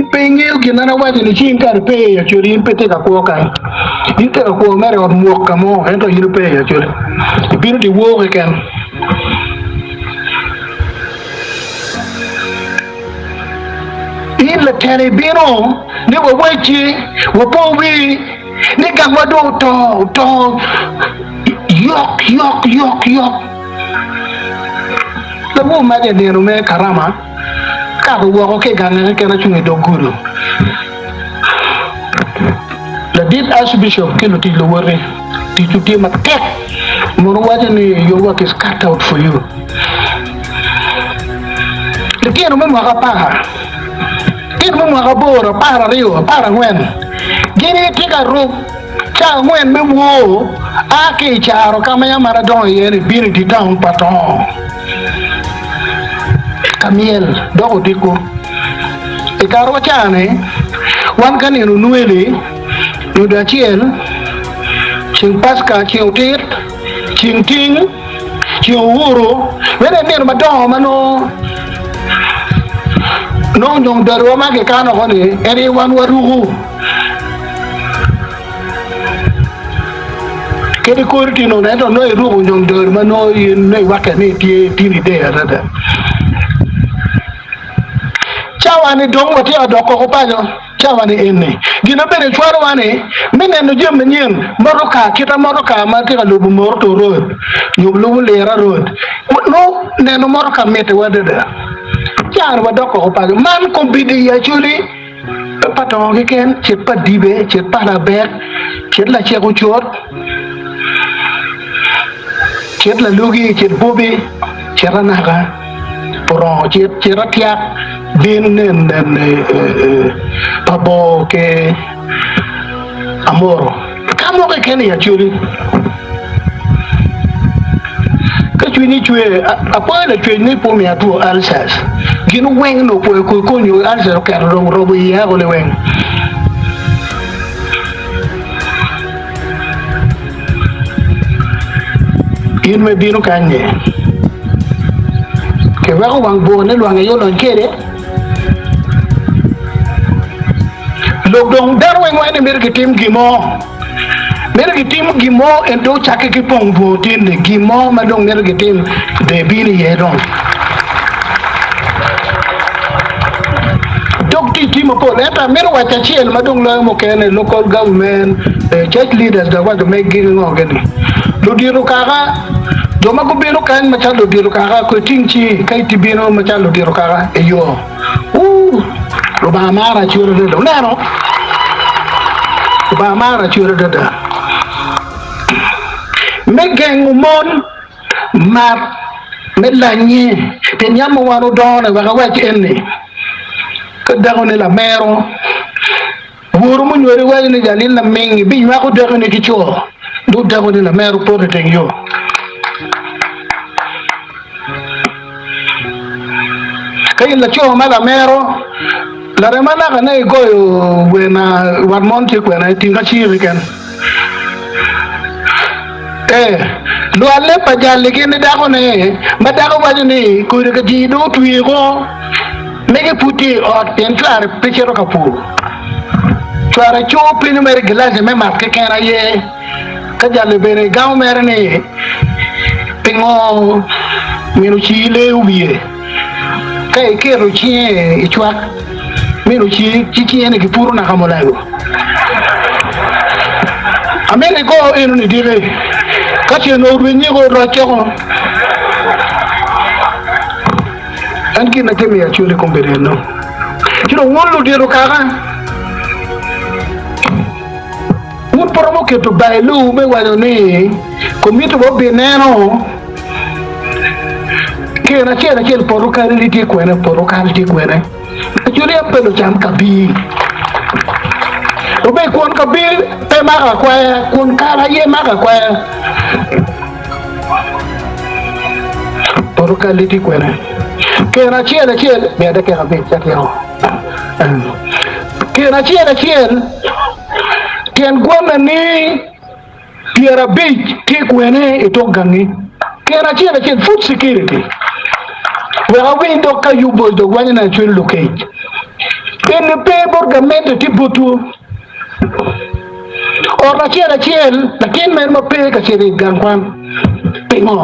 In pe ingeyo gin an awaco ni ci in kare pe i Acholi in pe itye ka kwo kany. In itye ka kwo mere i ot mwok ka mo ento in pe i Acholi. Ibino dyewor keken. In latela ibino ni wawacci, wapo wii ni gangwa dong oto, oto yok yok yok yok. Lawor maca i nino me karama kato woko ki i gange keken acung i dog gudo. Ladit Archbishop ki lutic luwoti, ticwu tye matek mono waco ni your work is cut out for you. Litino me mwaka apar, litino me mwaka aboro, 12, 14 gin gitye ka ruk ca angwen me wor a ki i caro ka ma yam an adongo iye-ni bino i dye taun pa tongo ka myel dok odiko. I karewa ca-ni, wan ka nino Nweli, nyodo acel, ceng Paska, ceng Otit, ceng Ting, ceng Owuru, meno aye nino madongo ma nongo nongo dong dadiwa ma kikano oko-ni en aye wan waruko. Kadi kori tye nono ento nongo iruko nyom dor ma nongo in nongo iwakke ni itye tini day adada. Cawa ni dong watye ka dok koko paco cawa ni eni. Gin ma bene cwalowa ni me neno jami manyen motoka kita motoka ma tye ka lubo Moroto road nyo lubo Lira road nongo neno motoka mitiwa adada. Cawa ni wadok koko paco man kombeddi i Acholi. Pe pa tongo keken, cit pa dibe, cit pa labek, cit lacek ocot, cit lalugi, cit bobi, cit anaka, purongo, cit cit atyak, bin nen nen pa bor ki amoro. Ka mo keken i Acholi. Ka cwinyi cwer, apwoyo lacwec ni pe omiya two ulcers. Gin weng nongo opwoyo kor konyo ulcer oketo dong robo iye woko liweng. In ma ibino kany-nyi, kiweko wang bur ni lwang aye olony kwede? Lok dong dano weng waco ni mito gitim gin mo. Mito gitim gin mo en dong ocakke ki pong bur tin-ni, gin mo ma dong mito gitim dong ebino iye dong. Dog tic tye mapol ento amito waco acel ma dong loyo mukene, local government, church leaders dok waco meggi ki ngo gini. Ludito kaka, jo ma gubino kany macalo ludito kaka kwe ting ci ka itye bino macalo ludito kaka eyo. Wuu! Lubanga maro acwer adada. Wuneno? Lubanga maro acwer adada. Me gengo mon mat me lanye, pien yam ma wan odongo-ni wek awac enni, ka dakoni lamero, Woru munywali waco ni jal in laming ibinywako dakoni ki co, dong dakoni lamero poto i teng yo. Ka in laco ma lamero, larema naka ne igoyo wena wat mon tye kwena iting ka cingi keken. Ee, lwalle pa jal-li gin ni dakone ma dako waco ni kodi ka jii dong otwi ko. Mege pud tye i ot pien cware pe cito ka pur. Cware coo penyo mere gilaci me mat keken aye. Ka jalle bene gamo mere ni pingo min ocii leyo wiye. Ka iketo cinge i cwak min ocii ci cinge ni kipuro naka mulago. Amito igo eno ni diki ka cen orwenyi ko orocce ko. En gin ma tye miyo acwele i kom bedo eno. Ci dong wun ludito kaka, wun pe wuromo keto bailu me waco ni komitiwa obineno ker acel acel poto kalli tye kwene, poto kal tye kwene. Acwele yam pe lucam kabir. Obed kwon kabir pe mako akwaya, kwon kal aye mako akwaya. Poto kalli tye kwene? Keno acel acel miya dakika abic atyeko. Keno acel acel tyen gwanna-ni 50 tye kwene i tok gangi? Keno acel acel food security wek awiny dog ka yubo dog wanyo ni acwelo lukec. Eni pe bot gamente tye botwu. Ot acel acel latin meno ma pe ka cito i gang kwan. Pingo?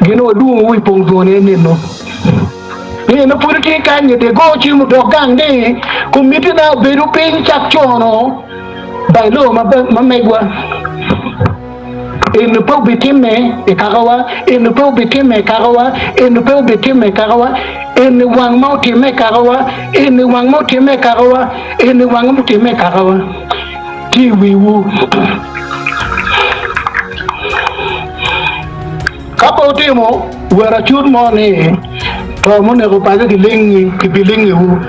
Gin wadwongowu i pong twoni enino. Nino pud itye kany nyo de go cim odok gang ni komitina obedo piny cak cono bailo ma megwa. Eno pe obitimme i kakawa, eno pe obitimme i kakawa, eno pe obitimme i kakawa, eni wang ma otimme i kakawa, eni wang ma otimme i kakawa, eni wang ma otimme i kakawa. Tye i wiwu. Ka pe wutimo, wer acut mo ni, To muneko paco gilingi, gibilingiwu.